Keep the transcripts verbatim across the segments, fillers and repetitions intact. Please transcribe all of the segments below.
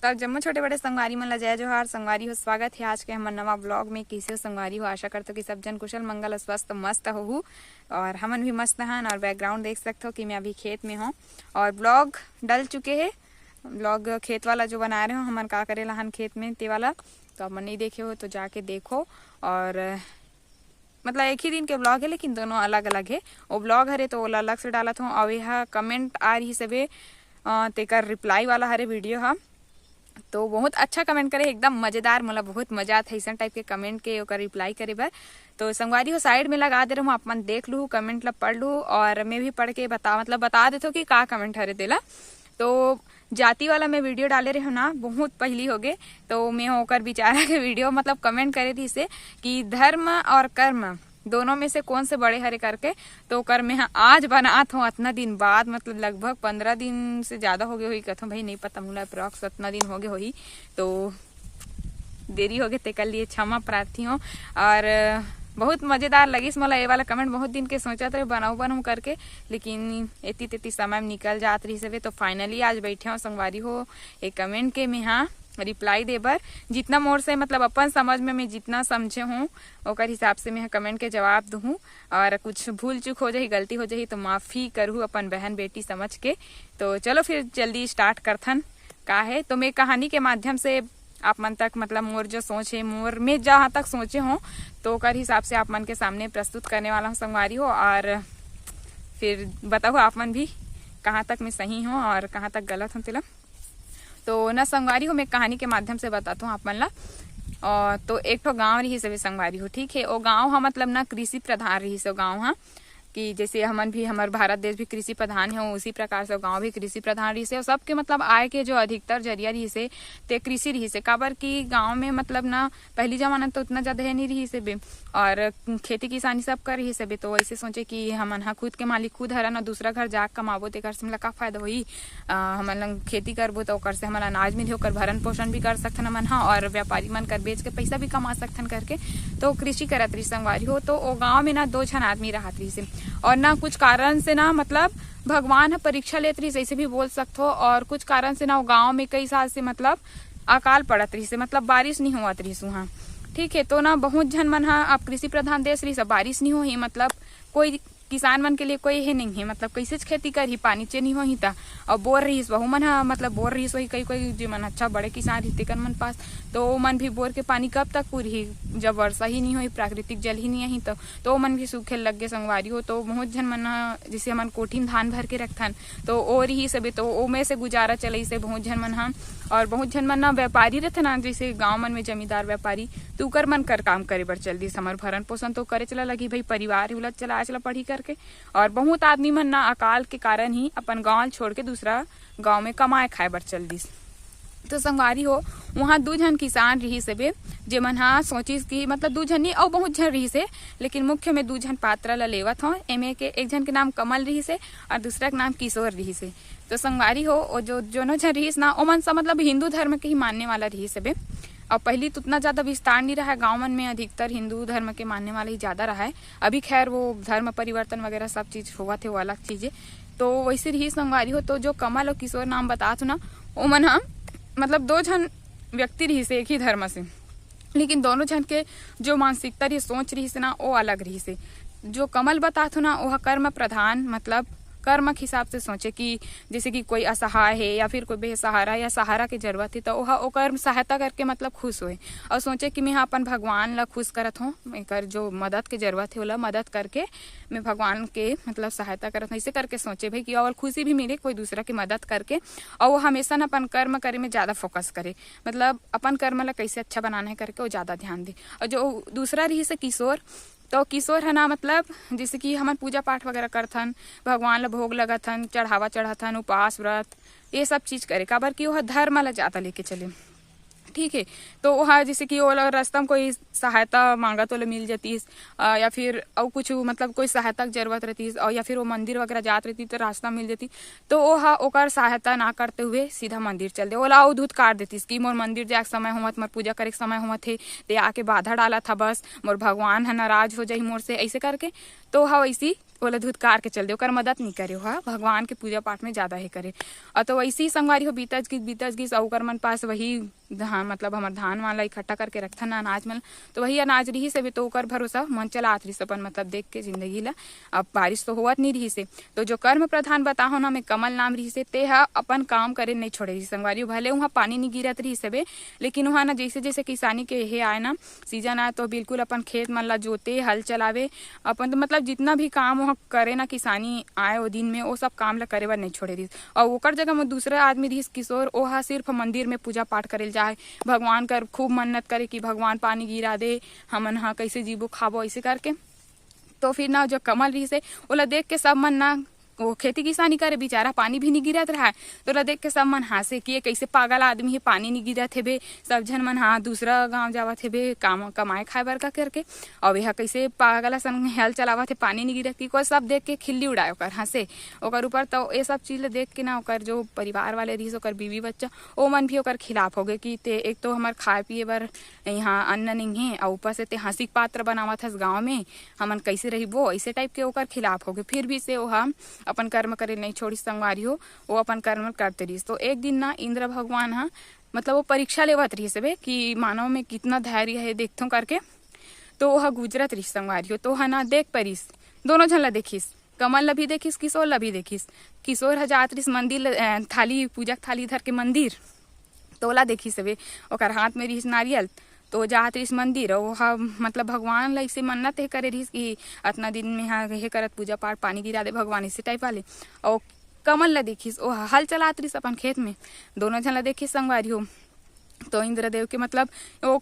तब जम्मो छोटे बड़े संगवारी मन ला जय जोहार। संगवारी हो, स्वागत हे आज के हमर नवा vlog में। कइसे हो संगवारी हो? आशा करथों कि सब जन कुशल मंगल अउ स्वस्थ मस्त होहू, अउ हमन भी मस्त हन। अउ background देख सकथों कि मैं अभी खेत में हों अउ vlog डल चुके हे। Vlog खेत वाला जो बनाए रहे हों हमन, का करे ला हन खेत में, ते वाला तो आप मन नइ देखे हो तो जाके देखो। अउ मतलब एक ही दिन के vlog हे, लेकिन दोनों अलग अलग हे। वो vlog हरे तो ओला अलग से डालत हों, अउ एहा comment आ रहिस हवे, अ, तेकर reply वाला हरे video ह। तो बहुत अच्छा comment करे, एकदम मजेदार, मोला बहुत मजा आथे अइसन type के comment के ओकर reply करे बर। तो संगवारी हो, side में लगा दे रहूँ, आप मन देख लूहू, comment ला पढ़ लूहू, अउ मैं भी पढ़ के बता, मतलब बता देथों कि का comment हरे तेला। तो जाति वाला मैं video डाले रहे हों ना, बहुत पहिली होगे, तो मैं ओकर बिचारा के video, मतलब comment करे रहिस हे कि धर्म अउ कर्म दोनों में से कौन से बड़े हरे करके। तो ओकर मैं ह आज बनात हों, अतना दिन बाद, मतलब लगभग पंद्रह दिन से ज्यादा होगे होही कथों भाई, नइ पता मोला, approx अतना दिन होगे होही, तो देरी होगे, तेकर लिए क्षमा प्रार्थी हों। अउ बहुत मजेदार लगिस मोला ये वाला comment, बहुत दिन के सोचत रहे बनाऊँ बनाऊँ करके, लेकिन एती तेती समय में निकल जात रहिस हवे। तो finally आज बैठे हों संगवारी हो, एक comment के मैं हा reply दे बर, जितना मोर से मतलब अपन समझ में मैं जितना समझे हों, ओकर हिसाब से मैं हा comment के जवाब दूहूँ। अउ कुछ भूल चूक हो जाही, गलती हो जाही तो माफी करहू अपन बहन बेटी समझ के। तो चलो फिर जल्दी start करथन। का हे, तो मैं कहानी के माध्यम से आप मन तक, मतलब मोर जो सोच हे, मोर मैं जहाँ तक सोचे हों, तो ओकर हिसाब से आप मन के सामने प्रस्तुत करने वाला हों संगवारी हो। अउ फिर बताहू आप मन भी कहाँ तक मैं सही हों अउ कहाँ तक गलत हों तेला। तो ना संगवारी हो, मैं कहानी के माध्यम से बताथों आप मन ला। अउ तो एक ठो गांव रहिस हवे संगवारी हो, ठीक हे। ओ गांव ह मतलब ना कृषि प्रधान रहिस हे ओ गांव ह, कि जैसे हमन भी, हमर भारत देश भी कृषि प्रधान हे, उसी प्रकार से ओ गांव भी कृषि प्रधान रहिस हे। अउ सबके मतलब आय के जो अधिकतर जरिया रहिस हे, ते कृषि रहिस हे। काबर कि गांव में मतलब ना पहली जमाना तो उतना ज्यादा हे नइ रहिस हे बे, अउ खेती किसानी सब कर रहिस हे बे। तो वैसे सोचे कि हमन हा खुद के मालिक खुद हरन, अउ दूसरा घर जाके कमाबो, तेकर से हमला का फायदा होही? अ, हमन लंग खेती करबो तो ओकर से हमन अनाज मिलही, ओकर भरण पोषण भी कर सकथन हमन हा, अउ व्यापारी मन कर बेच के पैसा भी कमा सकथन करके। तो कृषि करत रहिस संगवारी हो। तो ओ गांव में ना दो झन आदमी रहत रहिस हे, अउ ना कुछ कारण से ना, मतलब भगवान ह परीक्षा लेत रहिस, ऐसे भी बोल सकथो। अउ कुछ कारण से ना ओ गांव में कई साल से मतलब अकाल पड़त रहिस हे, मतलब बारिश नइ होवत रहिस उहाँ, ठीक हे। तो ना बहुत झन मन हा, अब कृषि प्रधान देश रहिस, अब बारिश नइ होही, मतलब कोई किसान मन के लिए कोई हे नइ हे, मतलब कैसेच खेती करही, पानी चे नइ होही त। अउ बोर रहिस, वहू मन हा मतलब बोर रहिस होही, कई कोई जे मन अच्छा बड़े किसान रहिस तेकर मन पास, तो ओ मन भी बोर के पानी कब तक पुरही, जब वर्षा ही नइ होही, प्राकृतिक जल ही नइ आही, तो तो ओमन भी सूखे लग गे संगवारी हो। तो बहुत झन मन ह, जैसे हमन कोठी म धान भर के रखथन, तो ओ रिहिस हबे, तो ओमे से गुजारा चलइस हे बहुत झन मन ह। और बहुत झन मन ना व्यापारी रथे ना, जैसे गांव मन में जमींदार व्यापारी, तो उकर मन कर काम करे बर चल दिस। हमर भरण पोषण तो करे चला लगही भाई, परिवार उला चलाए चला पड़ही करके। और बहुत आदमी मन ना अकाल के कारण ही अपन गांव ल छोड़ के दूसरा गांव में कमाए खाए बर चल दिस। तो संगवारी हो, वहाँ दू झन किसान रिहिस हबे, जेमन हा सोचिस कि मतलब दू झन नहीं, अउ बहुत झन रिहिस हे, लेकिन मुख्य में दू झन पात्र ला लेवत हों। एमे के एक झन के नाम कमल रिहिस हे और दूसरा के नाम किशोर रिहिस हे। तो संगवारी हो, ओ जो जोनो झन रिहिस ना, ओमन सब मतलब हिंदू धर्म के ही मानने वाला रिहिस हबे। और पहली तो उतना ज्यादा विस्तार नहीं रहा गाँव मन में, अधिकतर हिंदू धर्म के मानने वाला ही ज्यादा रहा है। अभी खैर वो धर्म परिवर्तन वगैरह सब चीज होवत हे, वो अलग चीज है। तो वैसे रिहिस संगवारी हो, तो जो कमल और किशोर नाम बतात हो ना, ओमन ह मतलब दो झन व्यक्ति रिहिस एक ही धर्म से, लेकिन दोनों झन के जो मानसिकता रहिस, सोच रिहिस ना, वो अलग रिहिस। जो कमल बतात हो ना, वो ह कर्म प्रधान, मतलब कर्म के हिसाब से सोचे कि जैसे कि कोई असहाय है या फिर कोई बेसहारा या सहारा के जरूरत है, तो वो ह ओकर सहायता करके मतलब खुश होए और सोचे कि मैं ह अपन भगवान ला खुश करत हूँ, एकर जो मदद के जरूरत है, ओला मदद करके मैं भगवान के मतलब सहायता करत हूँ, ऐसे करके सोचे भाई कि और खुशी भी मिले कोई दूसरा की मदद करके। और वो हमेशा न अपन कर्म करे में ज्यादा focus करे, मतलब अपन कर्म ला कैसे अच्छा बनाना है करके वो ज्यादा ध्यान दे। और जो दूसरा रहिस हे किशोर, तो किशोर है ना, मतलब जैसे कि हमन पूजा पाठ वगैरह करथन, भगवान ला भोग लगाथन, चढ़ावा चढ़ाथन, उपास व्रत, ये सब चीज करे, काबर कि वो ह धर्म ला ज्यादा लेके चले। ठीक है, तो वो ह जैसे कि ओला रास्ता में कोई सहायता मांगत, ओला मिल जातीस, अ, या फिर अउ कुछ मतलब कोई सहायता के जरूरत रहतीस, और या फिर वो मंदिर वगैरह जात रहती तो रास्ता मिल जाती, तो वो ह ओकर सहायता ना करते हुए सीधा मंदिर चल दे। ओला अउ धुतकार देतीस कि मोर मंदिर जाए के समय होवत, मोर पूजा करे के समय होवत हे, ते आके बाधा डालत ह, बस मोर भगवान ह नाराज हो जाही मोर से, ऐसे करके। तो ह वैसी ओला धुतकार के चल दे, ओकर मदद नहीं करे, ओहा भगवान के पूजा पाठ में ज्यादा हे करे। और तो वैसे ही संगवारी हो बीतत गिस, बीतत गिस, और ओकर मन पास वही धान, मतलब हमर धान वान ला इकट्ठा करके रखथन ना, अनाज मन, तो वही अनाज रिहिस हवे, तो ओकर भरोसा मन चलात रिहिस अपन, मतलब देख के जिंदगी ला। अब बारिश तो होवत नहीं रिहिस हे, तो जो कर्म प्रधान बताहो ना में कमल नाम रिहिस हे, ते ह अपन काम करे नहीं छोड़े रिहिस संगवारी हो। भले उहाँ पानी नहीं गिरत रिहिस हवे, लेकिन उहाँ ना जैसे जैसे किसानी के हे आए ना, सीजन आए, तो बिल्कुल अपन खेत मन ला जोते, हल चलावे, अपन तो मतलब जितना भी काम वहाँ करे ना किसानी आए ओ दिन में, वो सब काम ला करे बर नहीं छोड़े रिहिस। और ओकर जगह में दूसरा आदमी रिहिस किशोर, ओहा सिर्फ मंदिर में पूजा पाठ करे ल जाए, भगवान कर खूब मन्नत करे कि भगवान पानी गिरा दे, हमन हा कैसे जीबो खाबो, ऐसे करके। तो फिर ना जो कमल रिहिस हे, ओला देख के सब मन ना, वो खेती किसानी करे बेचारा, पानी भी नहीं गिरत रहा, तो ओला देख के सब मन हाँसे कि ये कैसे पागल आदमी हे, पानी नहीं गिरत हे बे। सब झन मन हा दूसरा गांव जावत हे बे काम, कमाए खाए बर का करके, और यह कैसे पागल असन हल चलावत हे, पानी नहीं गिरत कि कोई। सब देख के खिल्ली उड़ाए ओकर, हंसे ओकर ऊपर। तो ये सब चीज ल देख के ना ओकर जो परिवार वाले रहिस, ओकर बीवी बच्चा, ओ मन भी ओकर खिलाफ हो गए कि ते एक तो हमर खाए पिए बर यहाँ अन्न नहीं है, और ऊपर से ते हंसी के पात्र बनावत हस गाँव में, हमन कैसे रहिबो, ऐसे टाइप के ओकर खिलाफ हो गए। फिर भी से ओहा अपन कर्म करे नहीं छोड़िस संगवारी हो, वो अपन कर्म करते रहिस। तो एक दिन ना इंद्र भगवान हा, मतलब वो परीक्षा लेवत रहिस हवे कि मानव में कितना धैर्य है, देखथों करके। तो ओहा गुजरत रहिस संगवारी हो, तो ओहा ना देख परिस, दोनों झन ला देखिस, कमल ला भी देखिस, किशोर ला भी देखिस। किशोर ह जात रहिस मंदिर ल-, अ, थाली, पूजा के थाली धर के मंदिर, तो ओला देखिस हवे, ओकर हाथ में रहिस नारियल, तो जात रहिस मंदिर, अउ ओहा मतलब भगवान ला इसे मन्नत हे करे रहिस कि अतना दिन में हा हे करत पूजा पाठ, पानी गिरा दे भगवान, इसे टाइप वाले। अउ कमल ला देखिस, ओहा हल चलात रहिस अपन खेत में, दोनों झन ला देखिस संगवारी हो। तो इंद्रदेव के मतलब वो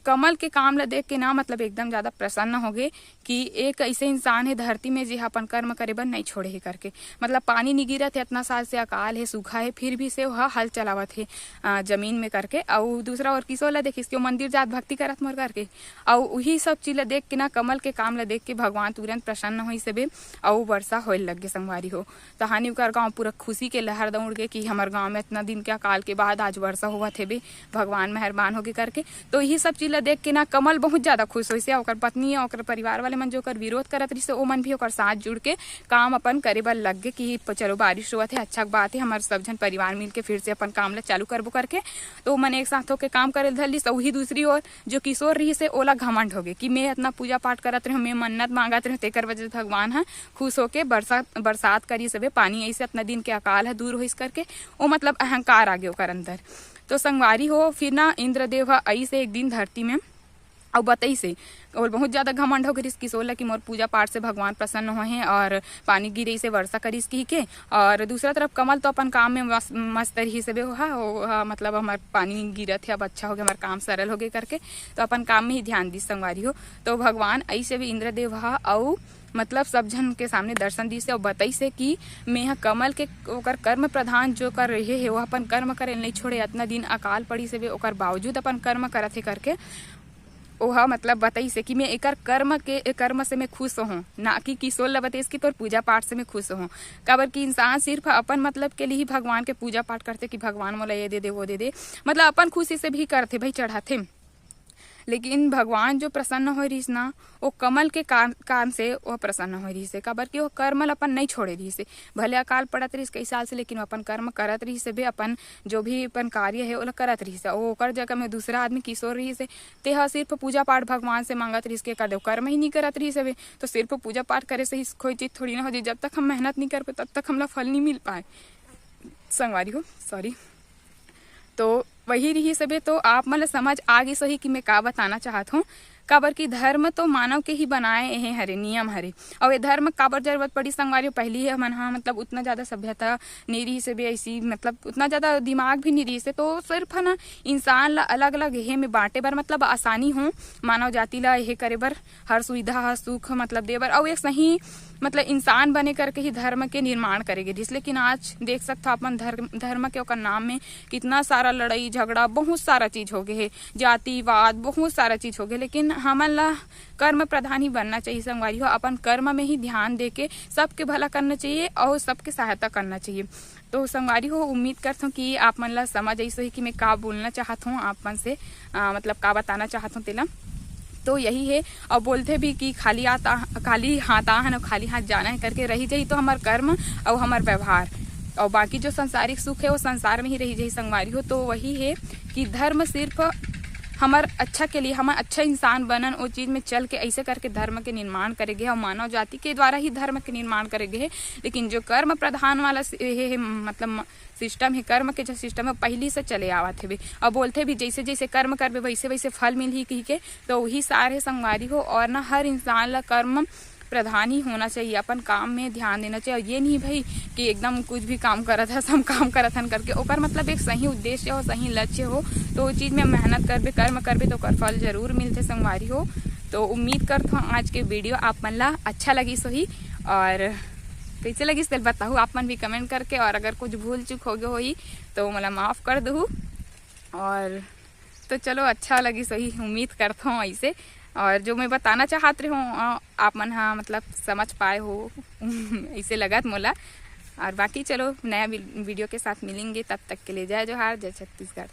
कमल के काम ला देख के ना मतलब एकदम ज्यादा प्रसन्न हो गए कि एक ऐसे इंसान हे धरती में जे ह अपन कर्म करे बर नहीं छोड़े हे करके। मतलब पानी नहीं गिरत हे, इतना साल से अकाल हे, सूखा हे, फिर भी से ओहा हल चलावत हे, आ, जमीन में करके। अउ दूसरा ओर किशोर ला देखिस कि वो मंदिर जात भक्ति करत मोर करके। अउ उही सब चीज ला देख के ना, कमल के काम ला देख के भगवान तुरंत प्रसन्न होइस हवे, अउ वर्षा होए लग गे संगवारी हो। तहानी ओकर गांव पूरा खुशी के लहर दौड़ गे कि हमर गांव में इतना दिन के अकाल के बाद आज वर्षा होवत हेबे, भगवान मेहरबान होगे करके। तो यही सब चीज ला देख के ना कमल बहुत ज्यादा खुश होइस हे। ओकर पत्नी, ओकर परिवार वाले मन जो ओकर विरोध करत रहिस हे, ओमन भी ओकर साथ जुड़ के काम अपन करे बर लग गे कि प-, चलो बारिश होवत हे, अच्छा के बात हे, हमर सब झन परिवार मिल के फिर से अपन काम ला चालू करबो करके। तो ओमन एक साथ होके काम करे ल धर लिस। अउ वही दूसरी ओर जो किशोर रहिस हे, ओला घमंड होगे कि मैं इतना पूजा पाठ करत रहेंव, मैं मन्नत मांगत रहेंव, तेकर वजह से भगवान ह खुश होके बरसात, बरसात करिस हवे, पानी अइसे अतना दिन के अकाल ह दूर होइस करके ओ मतलब अहंकार आगे ओकर अंदर। तो संगवारी हो, फिर ना इंद्रदेव ह अइसे एक दिन धरती में अउ बतइस हे, ओला बहुत ज्यादा घमंड हो गे रिहिस किशोर ला कि मोर पूजा पाठ से भगवान प्रसन्न होए हे और पानी गिरिस हे, वर्षा करिस कहिके। और दूसरा तरफ कमल तो अपन काम में मस-, मस्त रिहिस हवे, ओहा, ओहा, मतलब हमर पानी गिरत हे, अब अच्छा होगे, हमर काम सरल होगे करके, तो अपन काम में ही ध्यान दिस संगवारी हो। तो भगवान अइसे भी इंद्रदेव ह अउ मतलब सब झन के सामने दर्शन दिस हे अउ बतइस हे कि मेंह कमल के, ओकर कर्म प्रधान जो कर रहे हे, वो अपन कर्म करे नइ छोड़े, अतना दिन अकाल पड़िस हवे, ओकर बावजूद अपन कर्म करत हे करके ओहा मतलब बतइस हे कि मैं एकर कर्म के, ए कर्म से मैं खुश हों, ना कि किशोर ला बतइस कि तोर पूजा पाठ से मैं खुश हों। काबर कि इंसान सिर्फ अपन मतलब के लिए ही भगवान के पूजा पाठ करथे कि भगवान मोला ये दे दे, वो दे दे, मतलब अपन खुशी से भी करथे भाई, चढ़ाथे। लेकिन भगवान जो प्रसन्न होए रहिस ना, वो कमल के कान, कान से वो प्रसन्न होए रहिस हे, काबर कि वो कर्म ल अपन नइ छोड़े रहिस हे। भले अकाल पड़त रहिस कई साल से, लेकिन वो अपन कर्म करत रहिस हे, अपन जो भी अपन कार्य हे, ओला करत रहिस हे। वो ओकर जगह में दूसरा आदमी किशोर रहिस हे, तेहा सिर्फ पूजा पाठ भगवान से मांगत रहिस के कर दे, वो कर्म ही नहीं करत रहिस हे। तो सिर्फ पूजा पाठ करे से ही कोई चीज थोड़ी ना हो जाए, जब तक हम मेहनत नहीं करबे, तब तक हमला फल नहीं मिल पाए। संगवारी हो, सॉरी। तो वही रहिस हवे, तो आप मन ल समझ आ गिस होही कि मैं का बताना चाहत हूँ। काबर कि धर्म तो मानव के ही बनाए हे हरे, नियम हरे। अउ ये धर्म काबर जरूरत पड़ी संगवारी हो? पहली ही हमन हा मतलब उतना ज्यादा सभ्यता नहीं रहिस हवे, ऐसी मतलब उतना ज्यादा दिमाग भी नहीं रहिस हे, तो सिर्फ है ना इंसान ला अलग-अलग हे में बांटे बर मतलब आसानी हो, मानव जाति ला ये करे बर हर सुविधा, हर सुख मतलब दे बर, अउ एक सही मतलब इंसान बने करके ही धर्म के निर्माण करे गे रहिस। लेकिन आज देख सकथो अपन धर्म, धर्म के ओकर नाम में कितना सारा लड़ाई झगड़ा, बहुत सारा चीज हो गए हे, जातिवाद, बहुत सारा चीज हो गए। लेकिन हमन ला कर्म प्रधान ही बनना चाहिए संगवारी हो, अपन कर्म में ही ध्यान दे के सबके भला करना चाहिए और सबके सहायता करना चाहिए। तो संगवारी हो, उम्मीद करथों कि आप मन ला समझ आइस होही कि मैं का बोलना चाहत हूँ आप मन से, अ, मतलब का बताना चाहत हूँ तेला। तो यही हे। अउ बोलथे भी कि खाली आता, खाली हाथ आहन अउ खाली हाथ जाना हे करके रही जाही, तो हमर कर्म अउ हमर व्यवहार अउ बाकी जो सांसारिक सुख हे, वो संसार में ही रही जाही संगवारी हो। तो वही हे कि धर्म सिर्फ हमर अच्छा के लिए, हमर अच्छा इंसान बनन, वो चीज में चल के ऐसे करके धर्म के निर्माण करे गे हे। अउ मानव जाति के द्वारा ही धर्म के निर्माण करे गे हे, लेकिन जो कर्म प्रधान वाला सि-, हे, हे, मतलब सिस्टम हे, कर्म के जो सिस्टम हे, पहिली से चले आवत हेबे। अउ बोलथे भी, जैसे जैसे कर्म करबे, वैसे वैसे फल मिलही कहिके। तो वही सार हे संगवारी हो। और ना, हर इंसान ला कर्म प्रधान ही होना चाहिए, अपन काम में ध्यान देना चाहिए। और ये नहीं भाई कि एकदम कुछ भी काम करत हस, हम काम करत हन करके, ओकर मतलब एक सही उद्देश्य हो, सही लक्ष्य हो, तो वो चीज में मेहनत करबे, कर्म करबे, तो ओकर फल जरूर मिलथे संगवारी हो। तो उम्मीद करथों आज के वीडियो आप मन ला अच्छा लगिस होही, और कैसे लगिस तेल बताहू आप मन भी कमेंट करके, और अगर कुछ भूल चूक हो गए होही तो मोला माफ कर दहू। और तो चलो, अच्छा लगिस होही, उम्मीद करथों ऐसे। और जो मैं बताना चाहत रहे हूँ, अ, आप मन हा मतलब समझ पाए हो ऐसे लगत मोला। और बाकी चलो, नया वी-, वीडियो के साथ मिलेंगे, तब तक के लिए जय जोहार, जय छत्तीसगढ़।